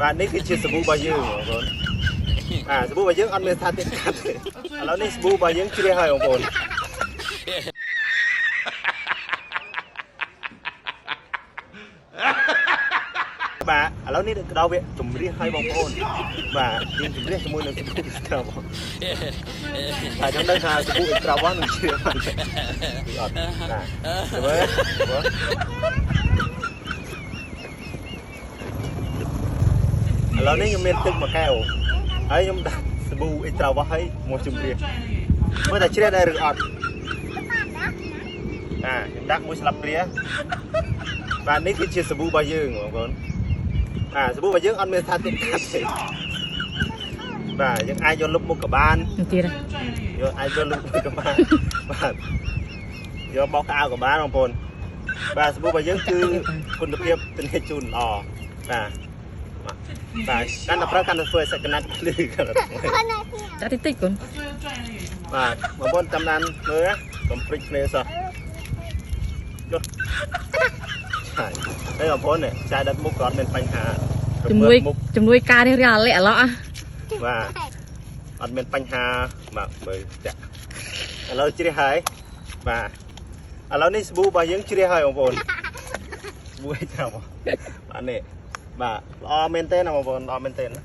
បាទនេះគឺជាសាប៊ូរបស់យើងបងប្អូនបាទសាប៊ូរបស់យើងអត់មានស្ថានភាពកាត់ទេឥឡូវនេះសាប៊ូរបស់យើងជ្រះហើយបងប្អូនបាទឥឡូវនេះដល់វាជំរះហើយបងប្អូនបាទយើងជំរះជាមួយនឹងសាប៊ូអ៊ីស្ត្រាវបាទខ្ញុំដឹងថាសាប៊ូអ៊ីស្ត្រាវនឹងជ្រះបានទេអត់បាទមើលមើលឥឡូវនេះខ្ញុំមានទឹកមួយកែវហើយខ្ញុំដាក់សាប៊ូអ៊ីត្រាវឲ្យមកជំរាបមើលតែជ្រះដែរឬអត់អាខ្ញុំដាក់មួយស្លាបព្រាបាទនេះគឺជាសាប៊ូរបស់យើងបងប្អូនបាទសាប៊ូរបស់យើងអត់មានថាទឹកកាត់ទេបាទយើងអាចយកលុបមុខក៏បាន ទៀត យកអាចយកលុបមុខក៏បានបាទយកបោកក្អៅក៏បានបងប្អូនបាទសាប៊ូរបស់យើងគឺគុណភាពធានាជូនល្អបាទបាទកាន់តែប្រើកាន់តែធ្វើឲ្យសាច់កណាត់ភ្លឺកាន់តែ ចាតិចតិចកូន បាទបងប្អូនតាមដានមើលកុំព្រិចគ្នាសោះយកហើយហើយបងប្អូននេះចាយដិតមុខក៏អត់មានបញ្ហា ជំនួយជំនួយការនេះរៀងអាលាក់អាឡក់ បាទអត់មានបញ្ហាបាទមើលចាក់ឥឡូវជ្រះហើយបាទឥឡូវនេះសាប៊ូរបស់យើងជ្រះហើយបងប្អូនសាប៊ូឲ្យចាំបាទនេះបាទល្អមែនទេណាបងប្អូនល្អមែនទេណា